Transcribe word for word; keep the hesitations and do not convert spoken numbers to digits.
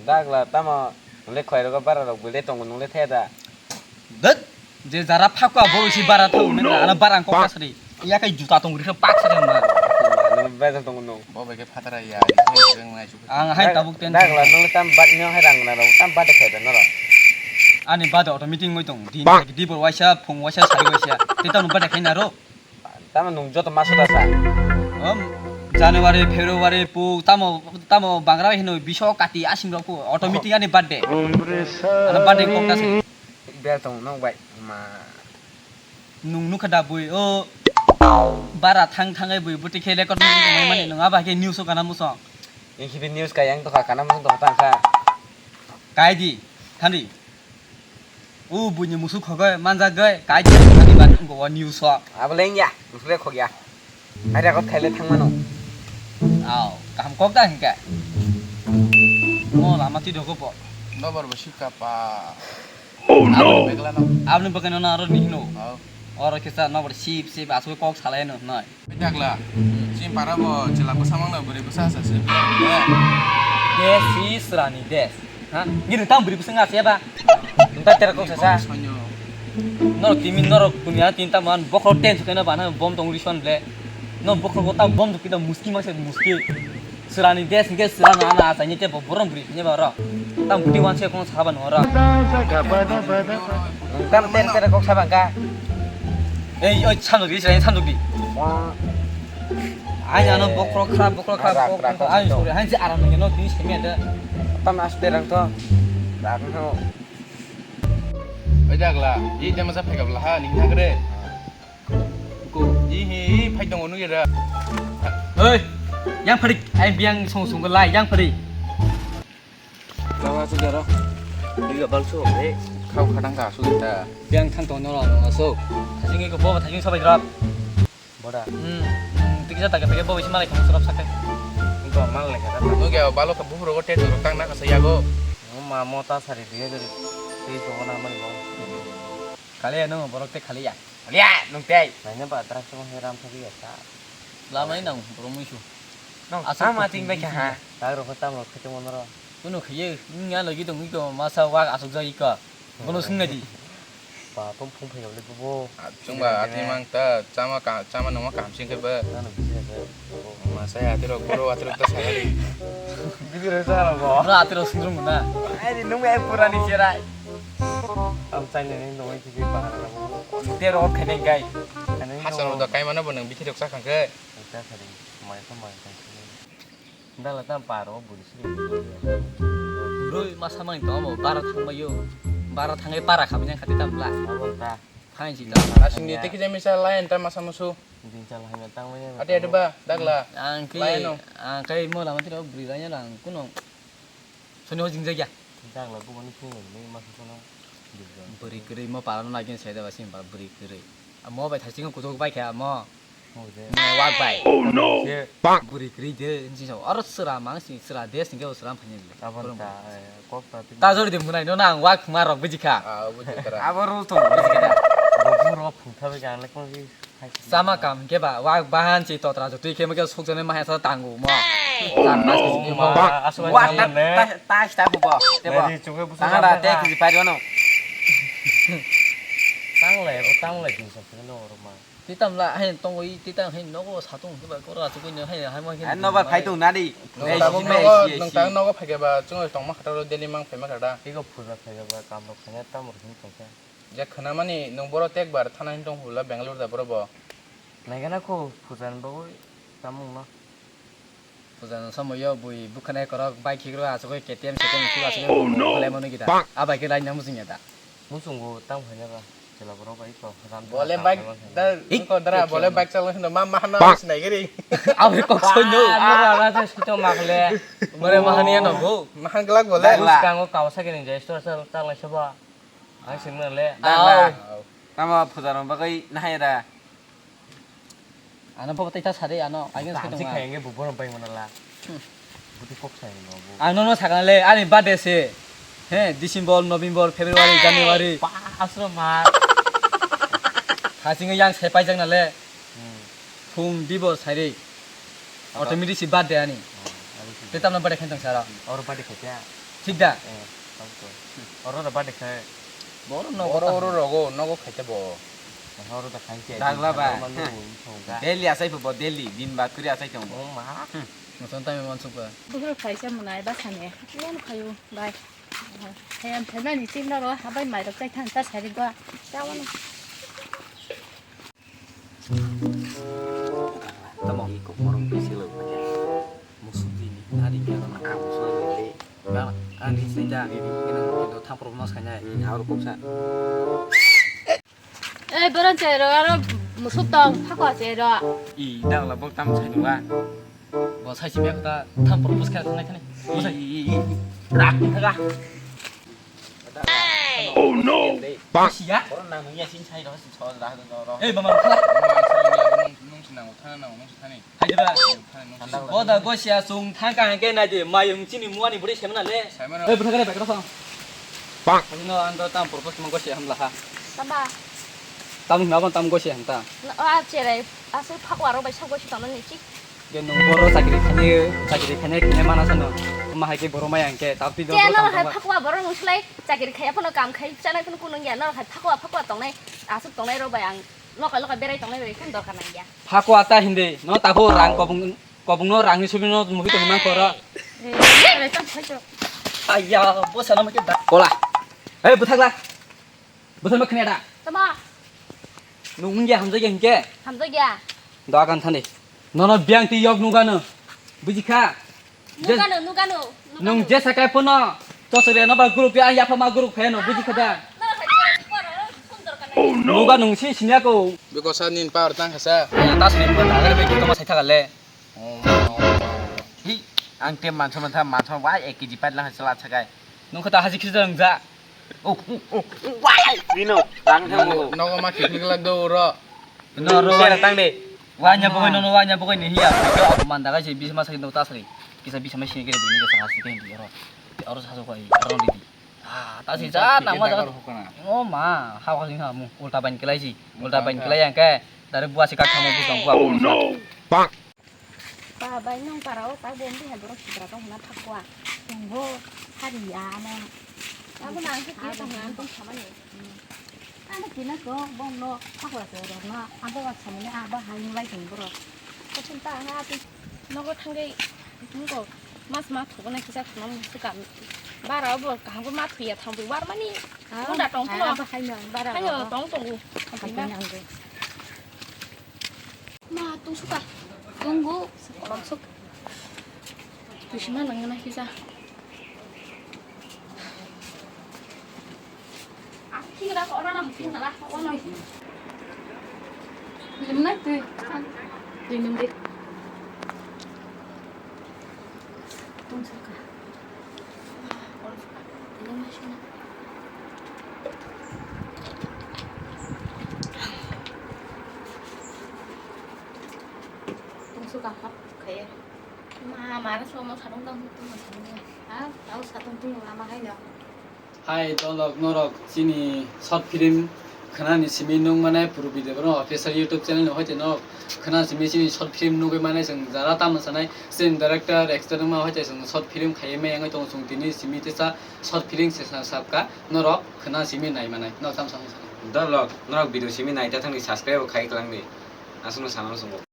Dagla tamo le khwai rogo bara rok bwle tongo nung le the da. Dut, je jara phakwa bo si bara thang nang ana bara ang kok sari. Ya kai juta tong rikha pak sari ma. Nung bejal tongo nung. Bo bai khe phatara ya, rikha rang nai chuk. Ang hai tabuk ten. Dagla nung tam bat nung hai rang na rok tam bat khai da noro. Ani bade auto meeting ngoi tong. Din di bor waisa phung waisa sari waisa. Te tamo bade khai na ro. Tamo nung joto maso da sa. Om January, February, pu tamo tamo bangra bai hino biso kati asim rok pu auto meeting ani birthday. Ano birthday kok ta se. Bel tong nok bai ma. Nung nukha da bui o bara thang thangai bui buti khe record mani nung aba khe news o kana muso. Ikibi news ka yang to ka kana muso to tang sa. Kai di thandi. O buini musuk khogoi manjak goi kaijak thani ban wngkha o news o. Abo leng ya, musuk le khogya. Aida kok khaile thang mano. Au, kaham kok da hingke. Mo lama ti dogo bo. Nobar bo sika pa. Oh no. Aboni bagwi no aro ni hino. Au. Oro kisa nobar sip sip asuk kok salai no noi. Dagla, chini para bo chwla bwsa mangno bwrwi bwsa sa se. Des si srani des. Ha? Gini tam bwrwi bwsa nga se ba. Nta tera kok sa sa. Sonyo. Norok timi norok kunya tin tam man bokhok ten sukena bana bom tong rison ble. No bokhok ta bom sukena muski ma se muski. Srani des hingke srano ano achaini tei bo borom bwrwi phini ba oro. Tam buti wanse kono saba no oro. Tam ter ter kok saba ka. Ei oi sanduk di srani sanduk di. Ai ano bokhok kha bokhok kha bokhok kha ai sore hai je aram nang no tini semi ada. Tam as terang to. Dak no. Oi dagla, i dema sa phai gabla ha ni hagre. Ko, i hi, i phai tongo nung era. Oi, yang phari, ai biang song song lai, yang phari. Lawa su jaro. Diga bal su, eh. Khau khadang ka su ta. Biang thang tong noro nong aso. Thajing ko bo thajing sabai drap. Boda. Hmm, hmm, tikisa ta ka bo bisi malai khong surap sakai. Ko mal le ka ta. Nung ya balo ka bufuro ko te juro tang na ka sa yago. Ma mo ta sari dui hajar teis ko na mani mo. Khali ya nung borok te khali ya. Khali ya nung tei. Naina ba drugs mo he ram thagi ya sa. Lamai nang borok muisu. Nung asuk ama ting bai kha ha. Tag rok tam rok khete mo noro. Kuno khiye nya logi dong iko masa wak asuk jagi ka. Bono sung nai di. Ba pom phung phai le bo. Chungba ati mang ta chama ka chama nungma kaham sing khe ba. Nang bisi khe. Masa ya ati rok boro ati rok ta sagari. Bisi rok sa rok. Bro ati rok sung rung na. Ai di nung ai purani cherai. Am chai ne nung dong iki bahar na. Te rok kheneng gai. Hasar rok da kai mano bo nang bithi rok sa khang khe. Mai kha mai kha. Dala tam paro buri sri. Rui masa mani to amo bara thang bayo. Bara thangai para khamnya khati tam bla. Abon ta. Phain si ta. Asing ni teki jami sa lain ta masa musu. Din chal hai na tang manya. Ate ate ba dagla. Ang ke lain no. Ang kai mo lama tiro buri ranya lang kuno. Soni ho jing jagya. Dagla ko mani sini ni masa kono. Buri kiri mo para no lagi sai da basin ba buri kiri. Amo bai thasing ko kutok bai kha amo. Wak bai. Oh no. Buri kri de nsi so. Oro sura mang si sura de sing ke sura phani le. Abon ta kok ta. Ta jori de munai no nang wak ma rok biji kha. Ah, buji kara. Abo rul to biji kha. Bo bu ro phung tha be gan le kon si. Sama kam ke ba wak bahan si totra jo tui ke ma ke suk jone ma hesa tangu mo. Oh no. Wak ta ta ta bu bo. Te bo. Tanga da te ki pari no. Tang le bo tang le jin so no ro ma. Titam la hai tongwi titam hai nogo satung hiba kora chukui no hai hai ma. Hai noba phai tung nadi. Nung tang nogo phai khe ba chwng tongma khataro daily mang phaima khata. Tiko phuja phai ba kam rok khanya tam rok hin tongkha. Je khana mani nung boro tekbar thana hin tong hula Bangalore da boro bo. Naigana kho phuja ni bagwi tamung no. Puja no somoyo bui bwkhanai korok bike hikrok asugwi K T M setem hikrok asugwi. Oh no! Khlai mano gita. A bike line nang musing ya da. Musung go tang phai na ba. Chela borok bai ko ram. Bole bike da ko dara bole bike chalo hino ma ma hana sinai giri. Abri kok soino. Mura ra ta sito makle. Mure mahani ano go. Mahan glak bole. Bus kango Kawasaki ni je store chal chal lai soba. Ang sing na le. Dang la. Tamo puja rong bagwi nahai da. Ano babo tei ta sari ano agin sai tong. Khaye nge bubo no bai mana la. Buti kok sai no bu. Ang nono sakana le ani birthday se. He December, November, February, January. Pa asro ma. Hasingo yang sai paijak na le. Phung dibor sairi. Automatic si birthday ani. Te tamno birthday khen tong sara. Or birthday khe. Thik da? Eh, tamo to. Oro da bade khai. Boro no oro, oro rogo, nogo khaite bo. Oro da khai ke. Dagla ba. Daily asai bo daily, din ba kuri asai tong. Oh ma. Musan tami mansuk ba. Buhur khaisa munai ba sane. Yan khayu bai. Hayam thaimani chimna ro habai mai rok chai thang ta sari gwa. Tamo. Iko morong pisi lo pakai. Musuh ini nari kaya orang. Ah, musuh ini. Bang, ani sini dah. Ini kita thampur mas kanya. Hmm, harus kok sa. Eh, boran cero aro musuh tong, hako cero. I, dah lah bok tam sai dua. Bo sai si mek ta thampur mas kanya kanya. I, i, i. Rak, rak. Oh no! Bang. Sia? Borok nang ya sin sai ro, sin so ra ro ro. Eh, mama, khala. Nung sin nang thana nang nung sin thani. Hai ba. Boda gosia sung thang ka hangke na je mayung chini muani buri semna le. Semana. Eh, butha kare bekra song. Bang. Hino ang to tam purpose mo gosia hamla ha. Tamba. Tam na ban tam gosia hanta. O a chere asu phakwa ro bai sa gosia tamani chi. Ge nung boro chakri khani, chakri khani khini mana sano. Ma hai ke boro maya hangke, tapi do. Che no hai phakwa boro nung slai chakri khaya phano kam khai chanai phano kunung ya no hai phakwa phakwa tongnai asuk tongnai ro bai ang lokai lokai berai tongnai bai khan dorkar nang ya. Phakwa ta hindi, no tabo rang kobong kobong no rang ni subi no mugi tong man koro. Eh, eh, tam khai to. Ayya, bo sana ma ke da. Kola. Eh, buthakla. Buthar ma khne da. Tama. Nung ya hamjai ya hingke. Hamjai ya. Da kan thani. Nono biang ti yok nugano. Buji kha? Nugano, nugano, nugano. Nung je sakai pono. Tosre no ba group ya ya ma group he no buji kha da. Oh no. Nuga nung si sinya ko. Beko sa nin power tang khasa. Ya tas ni pa ta gare be to ma sai thagale. Oh, oh, oh. Hi, ang te manso mantha manso wa ek kg pat lang sala sakai. Nung kha ta haji khisa nung ja. Oh, oh, oh, oh, wai. Bino, rang thango. Nogo ma kiknik lak do ro. No ro wai tang de. Wanya bogoi no wanya bogoi ni hiya. Manda ga je bisma sai no tasri. Kisa bisma sini kere bini kisa hasi kere di ro. Aro sa so kai aro di. Ah, tasi ja nang ma ja. O ma, ha ha sing ha mu. Ulta ban kelai si. Ulta ban kelai yang ke. Dari buah si kak kamu bukan buah. Oh no. Bang. Ba bai nong para o ta bom di ha borok sitra tong hna phakwa. Tongbo hari ya ano. Abo nang ke kiri tong hna tong khamani. Ano kina ko bom no phakwa se rok na abo wa samani abo ha yung lai tong borok. Kachin ta ha ti. Nogo thangai nungko mas ma thugo na kisa thangna musu kam. Bara bo kaham bo ma thuya thang bo war mani. Kunda tong kulo. Abo hai no bara. Hayo tong tong. Hai tong tong. Ma, tungsuka. Tunggu, sekolong suk. Tusima nangna kisa. Aki kira ko orang nang sing kala, ko nang. Limna tu. Limna tu. Tungsuka. Tungsuka hap kaya. Ma, mana somo sarung tang tungma sarung ya. Ha, tau satong tungma ma hai no. Hai, tolok norok chini short film khwnani simi nung mane Purbi Debbarma official YouTube channel ni hoite norok khwna simi chini short film nugwi mane chwng jara tamo sanai chini director actor wngma hoite chwng short film khaiwi maya wngwi tongo chwng tini simi tesa short film se sa- sabkha norok khwna simi nai manai norok tamo sanai sanai. Dolok norok video simi nai ta thangni subscribe khai kwlangdi aswkno sanano chwngbo.